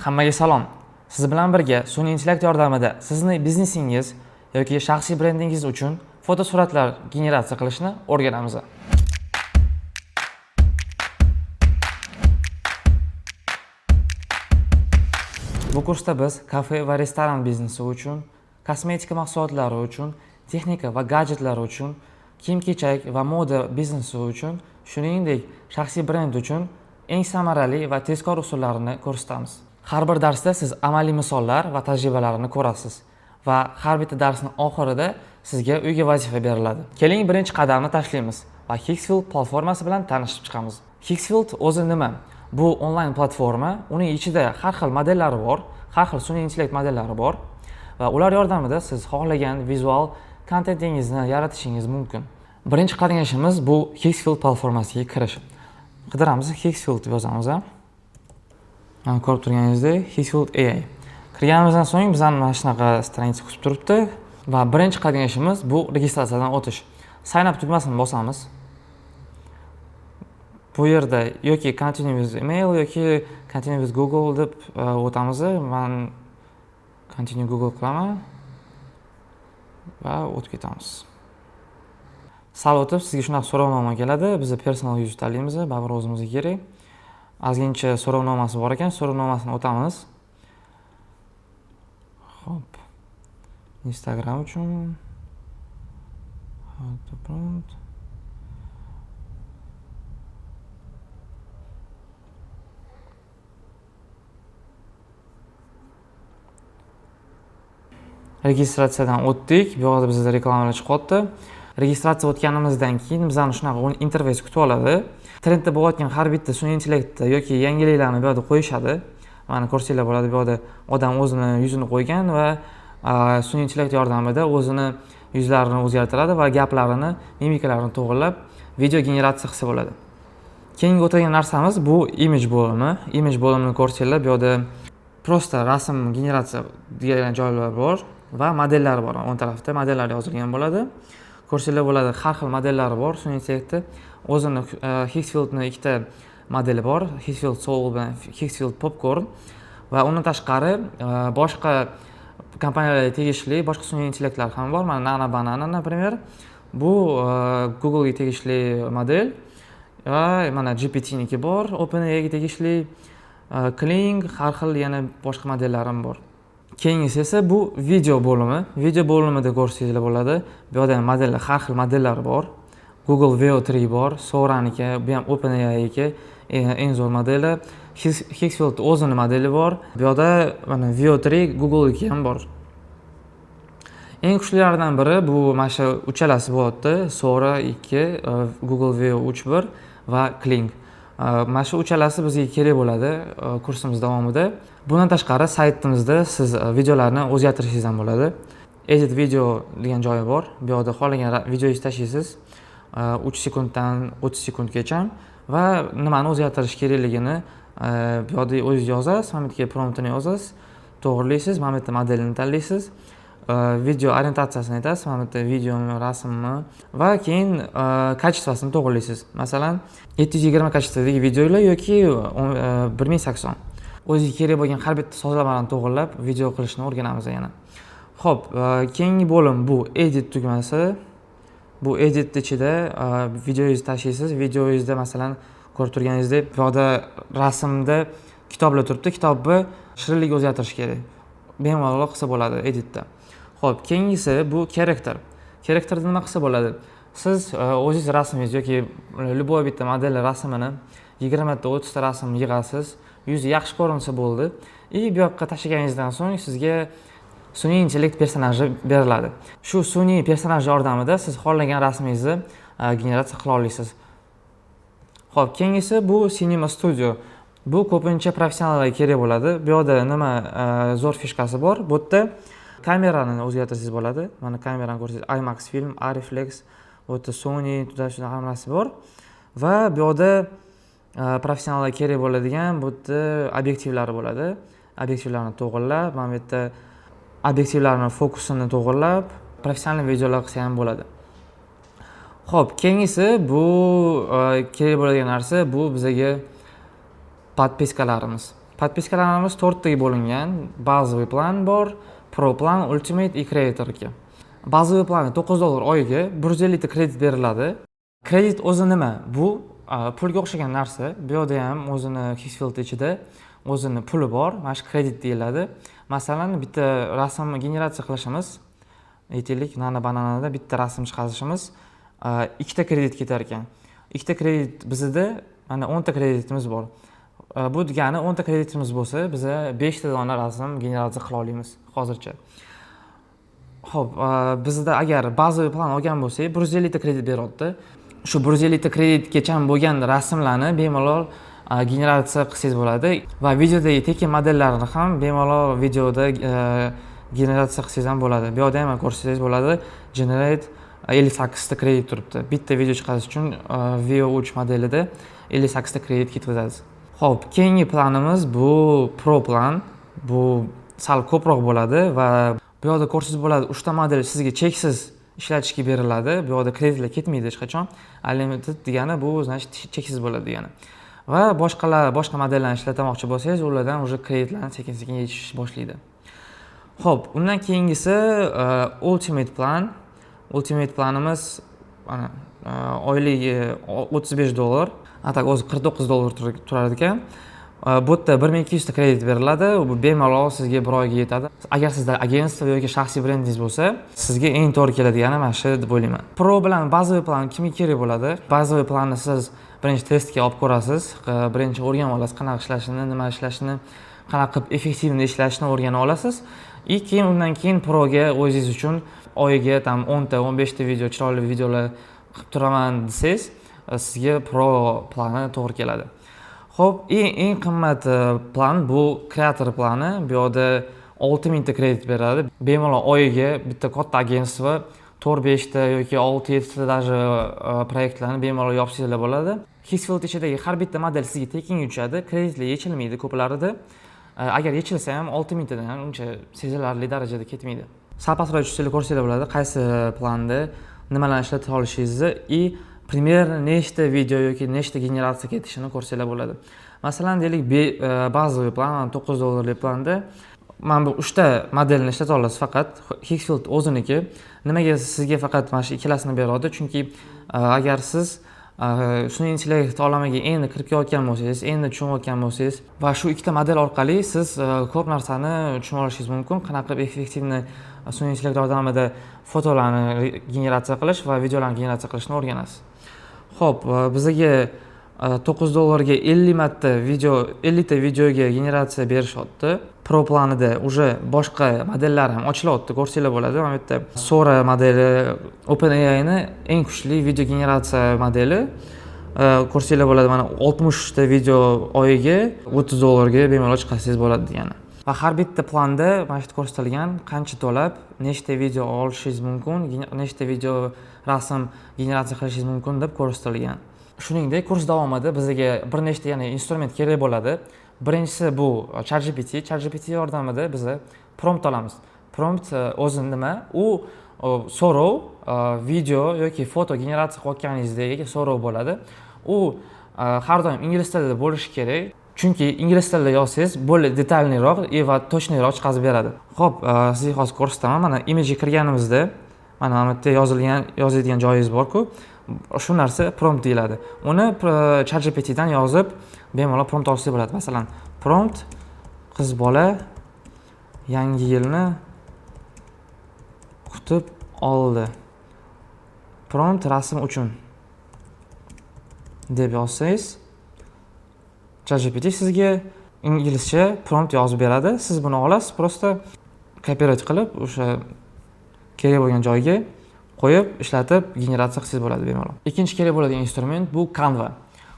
Hammaga salom. Siz bilan birga sun'iy intellekt yordamida sizni biznesingiz yoki shaxsiy brendingiz uchun fotosuratlar generatsiya qilishni o'rganamiz. Bu kursda biz kafe va restoran biznesi uchun, kosmetika mahsulotlari uchun, texnika va gadjetlar uchun, kiyim-kechak va moda biznesi uchun, shuningdek, shaxsiy brend uchun eng samarali va tezkor usullarini ko'rsatamiz. Har bir darsda siz amaliy misollar va tajribalarni ko'rasiz va har bitta darsning oxirida sizga uyga vazifa beriladi. Keling, birinchi qadamni tashlaymiz va Higgsfield platformasi bilan tanishib chiqamiz. Higgsfield o'zi nima? Bu onlayn platforma, uning ichida har xil modellari bor, har xil sun'iy intellekt modellari bor va ular yordamida siz xohlagan vizual kontentingizni yaratishingiz mumkin. Birinchi qiladigan ishimiz bu Higgsfield platformasiga kirish. Qidiramiz, Higgsfield deb yozamiz. Mana ko'rib turganingizdek Higgsfield AI. Kirganimizdan so'ng bizani mana shunaqa stranitsa kutib turibdi va birinchi qiladigan ishimiz bu registratsiyadan o'tish. Sign up tugmasini bosamiz. Bu yerda yoki continue with email yoki continue with Google deb o'tamiz. Men continue Google qilaman va o'tib ketamiz. Sal o'tib sizga shunaqa so'rovnoma keladi. Biz personal user tanlaymiz, baribir o'zimizga kerak. Ozgincha so'rovnomasi bor ekan, so'rovnomasini o'tamiz. Xo'p. Instagram uchun how to prompt. Registratsiyadan o'tdik. Bu yoqda bizda reklamalar chiqyapti. Registratsiya o'tganimizdan keyin bizani shunaqa interfeys kutib oladi. Trendda bo'layotgan har bitta sun'iy intellektni yoki yangiliklarni bu yerda qo'yishadi. Mana ko'rsanglar bo'ladi, bu yerda odam o'zini yuzini qo'ygan va sun'iy intellekt yordamida o'zini yuzlarini o'zgartiradi va gaplarini, mimikalarini to'g'rilab video generatsiya qilsa bo'ladi. Keyingi o'tadigan narsamiz bu image bo'limi. Image bo'limini ko'rsanglar, bu yerda prosta rasm generatsiya degan joylar bor va modellar bor. O'ng tarafda modellar yozilgan bo'ladi. Ko'rsanglar bo'ladi, har xil modellari bor sun'iy intellektda. O'zini Higgsfieldni ikkita modeli bor, Higgsfield Soul bilan Higgsfield Popcorn va undan tashqari boshqa kompaniyalarga tegishli boshqa sun'iy intellektlar ham bor. Mana Nano Banana, например, bu Google'ga tegishli model va mana GPTniki bor, OpenAIga tegishli, Kling, har xil yana boshqa modellar ham bor. Keyingisi esa bu video bo'limi. Video bo'limida ko'rsanglar bo'ladi. Bu yerda ham modellar, har xil modellar bor. Google Veo 3 bor, Soraniki, bu ham OpenAIniki eng zo'r modeli. Higgsfield o'zini modeli bor. Bu yerda mana Veo 3 Google'niki ham bor. Eng kuchlilaridan biri bu mana shu uchalasi bo'lyapti. Sora 2, Google Veo 3.1 va Kling. Mana shu uchalasi bizga kerak bo'ladi kursimiz davomida. Bundan tashqari saytimizda siz videolarni o'zgartirishingiz ham bo'ladi. Edit video degan joyi bor. Bu yerda xohlagan videongizni tashlaysiz. 3 sekunddan 30 sekundgacha va nimani o'zgartirish kerakligini bu yerda o'zingiz yozasiz, mana bu yerga promptini yozasiz, to'g'rilaysiz, mana bu yerda modelini tanlaysiz, video orientatsiyasini aytasiz, mana bu yerda videomi, rasmmi va keyin kачествосini to'g'rilaysiz. Masalan, 720 kачестводagi videolar yoki 1080. O'zingizga kerak bo'lgan har bitta sozlamalarni to'g'rilab video qilishni o'rganamiz yana. Xo'p, keyingi bo'lim bu edit tugmasi. Bu edit ichida videongizni tashlaysiz. Videongizda masalan ko'rib turganingizdek, bu yoqda rasmda kitoblar turibdi. Kitobni shirinlikka o'zgartirish kerak. Bemalol qilsa bo'ladi editda. Xo'p, keyingisi bu character. Characterda nima qilsa bo'ladi? Siz o'zingiz rasmingiz yoki любой bitta model rasmini 20 ta 30 ta rasm yig'asiz. Yuzi yaxshi ko'rinsa bo'ldi. И bu yoqqa tashlaganingizdan so'ng sizga sun'iy intellekt personaji beriladi. Shu sun'iy personaj yordamida siz xohlagan rasmingizni generatsiya qila olasiz. Xo'p, keyingisi bu Cinema Studio. Bu ko'pincha professionallarga kerak bo'ladi. Bu yerda nima zo'r fishkasi bor? Bu yerda kamerani o'zgartirsangiz bo'ladi. Mana kamerani ko'rsangiz, IMAX film, Ariflex, bu yerda Sony, juda hammasi bor. Va bu yerda professionallarga kerak bo'ladigan bu yerda obyektivlari bo'ladi. Obyektivlarni to'g'irlab, mana bu yerda obyektivlarni fokusini to'g'irlab, professional videolar qilsa ham bo'ladi. Xo'p, keyingisi bu kerak bo'ladigan narsa bu bizaga podpiskalarimiz. Подписка larimiz to'rttaga bo'lingan. Базовый план bor, Pro plan, Ultimate и Creatorki. Базовый plani 9 dollar oyiga, 150 ta kredit beriladi. Kredit o'zi nima? Bu pulga o'xshagan narsa. Bu yerda ham o'zini Higgsfield ichida o'zini puli bor. Mana shu kredit deyiladi. Masalan, bitta rasm generatsiya qilishimiz, aytaylik, Nana Bananada bitta rasm chiqarishimiz ikkita kredit ketar ekan. Ikkita kredit, bizada mana 10 ta kreditimiz bor. Bu degani 10 ta kreditimiz bo'lsa, biza 5 ta dona rasm generatsiya qila olamiz hozircha. Xo'p, bizda agar базовый plan olgan bo'lsak, 150 ta kredit beryapti. Shu 150 ta kreditgacha bo'lgan rasmlarni bemalol generatsiya qilsangiz bo'ladi va videodagi tekin modellarni ham bemalol videoda generatsiya qilsangiz ham bo'ladi. Bu yerda ham ko'rsangiz bo'ladi, generate 58 ta kredit turibdi. Bitta video chiqarish uchun Veo 3 modelida 58 ta kredit ketkazasiz. Xo'p, keyingi planimiz bu Pro plan. Bu sal ko'proq bo'ladi va bu yoqda ko'rsangiz bo'ladi, 3 ta model sizga cheksiz ishlatishga beriladi. Bu yoqda kreditlar ketmaydi hech qachon. Unlimited degani bu, значит, cheksiz bo'ladi degani. Va boshqalar, boshqa modellarni ishlatamoqchi bo'lsangiz, ulardan уже kreditlarni sekin-sekin yechish boshlaydi. Xo'p, undan keyingisi Ultimate plan. Ultimate planimiz mana oyligi 35 dollar. А так o'zi 49 dollar turar ekan. Bu yerda 1200 ta kredit beriladi. Bu bemalol sizga bir oyga yetadi. Agar sizda агентство yoki shaxsiy brendingiz bo'lsa, sizga eng to'g'ri keladigani mana shu deb o'ylayman. Pro bilan базовый plan kimga kerak bo'ladi? Базовый planni siz birinchi testga olib ko'rasiz, birinchi o'rganib olasiz qanaqa ishlashini, nima ishlashini, qanaqa qilib эффективный ishlashni o'rganib olasiz. И keyin undan keyin Proga o'zingiz uchun oyiga там 10 ta, 15 ta video, chiroyli videolar qilib turaman desangiz, sizga Pro plani to'g'ri keladi. Xo'p, eng qimmat plan bu Creator plani. Bu yoqda 6000 ta kredit beradi. Bemalol oyiga bitta katta агентство 4-5 ta yoki 6-7 ta даже proyektlarni bemalol yopsanglar bo'ladi. Higgsfield ichidagi har bitta model sizga tekinga tushadi, kreditlar yechilmaydi ko'plarida. Agar yechilsa ham 6000 tadan ham uncha sezilarli darajada ketmaydi. Sal pastroq tushsanglar ko'rsanglar bo'ladi, qaysi planda nimalarni ishlata olishingizni и примерно nechta video yoki nechta generatsiya ketishini ko'rsanglar bo'ladi. Masalan, deylik, базовый plan, 9 dollarlik planda mana bu 3 ta modelni ishlata olasiz faqat. Higgsfield o'ziniki. Nimaga sizga faqat mana shu ikkalasini beradi? Chunki agar siz sun'iy intellekt olamiga endi kirib kelayotgan bo'lsangiz, endi tushunayotgan bo'lsangiz va shu ikkita model orqali siz ko'p narsani tushunib olishingiz mumkin. Qanaqa qilib эффективный sun'iy intellekt yordamida fotolarni generatsiya qilish va videolarni generatsiya qilishni o'rganasiz. Xo'p, bizaga 9 dollarga 50 marta video, 50 ta videoga generatsiya berishyapti. Pro planida уже boshqa modellar ham ochilyapti, ko'rsanglar bo'ladi. Mana bu yerda Sora modeli, OpenAIni eng kuchli video generatsiya modeli. Ko'rsanglar bo'ladi, mana 60 ta video oyiga 30 dollarga bemalol chiqarsangiz bo'ladi degani. Va har bitta planda mana shu yerda ko'rsatilgan, qancha to'lab nechta video olishingiz mumkin, nechta video rasm generatsiya qilishingiz mumkin deb ko'rsatilgan. Shuningdek, kurs davomida bizga bir nechta yana instrument kerak bo'ladi. Birinchisi bu ChatGPT. ChatGPT yordamida biz prompt olamiz. Prompt o'zi nima? U so'rov, video yoki foto generatsiya qilayotganingizdagi so'rov bo'ladi. U har doim ingliz tilida bo'lishi kerak. Chunki ingliz tilida yozsangiz, более детальный roq и va точный roq chiqarib beradi. Xo'p, sizga hozir ko'rsataman. Mana imagega kirganimizda mana bu yerda yozilgan, yozadigan joyingiz bor-ku. Shu narsa prompt deyiladi. Uni ChatGPTdan yozib, bemalol prompt olsangiz bo'ladi. Masalan, prompt: qiz bola yangi yilni kutib oldi. Prompt rasm uchun deb yozsangiz, ChatGPT sizga inglizcha prompt yozib beradi. Siz buni olasiz, просто копировать qilib, o'sha kerak bo'lgan joyga qo'yib, ishlatib, generatsiya qilsangiz bo'ladi bemalol. Ikkinchi kerak bo'ladigan instrument bu Canva.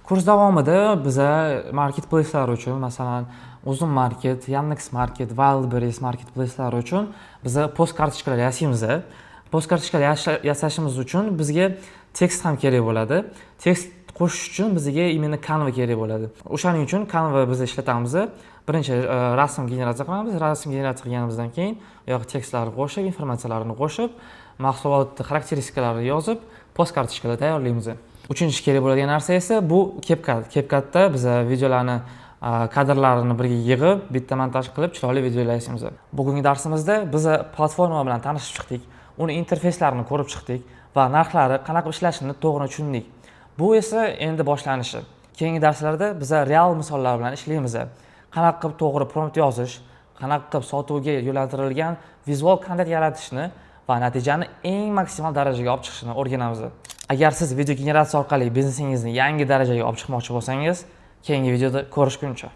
Kurs davomida biza marketplacelar uchun, masalan, Uzum Market, Yandex Market, Wildberries marketplacelari uchun biza post kartochkalar yasaymiz. Post kartochkalar yasashimiz uchun bizga tekst ham kerak bo'ladi. Tekst qo'shish uchun bizga именно Canva kerak bo'ladi. O'shaning uchun Canva biz ishlatamiz. Birinchi rasm generatsiya qilamiz. Rasm generatsiya qilganimizdan keyin u yoqqa tekstlarni qo'shib, informatsiyalarni qo'shib, mahsulot xarakteristikalarini yozib, post kartochkalar tayyorlaymiz. Uchinchi kerak bo'ladigan narsa esa bu CapCut. CapCutda biz videolarni Kadrlarini birga yig'ib, bitta montaj qilib, chiroyli video yasaymiz. Bugungi darsimizda biz platforma bilan tanishib chiqdik, uni interfeyslarini ko'rib chiqdik va narxlari qanaqa ishlashini to'g'ri tushundik. Bu esa endi boshlanishi. Keyingi darslarda biz real misollar bilan ishlaymiz. Qanaqa qilib to'g'ri prompt yozish, qanaqa qilib sotuvga yo'naltirilgan vizual kontent yaratishni va natijani eng maksimal darajaga olib chiqishni o'rganamiz. Agar siz video generatsiya orqali biznesingizni yangi darajaga olib chiqmoqchi bo'lsangiz, keyingi videoda ko'rishguncha.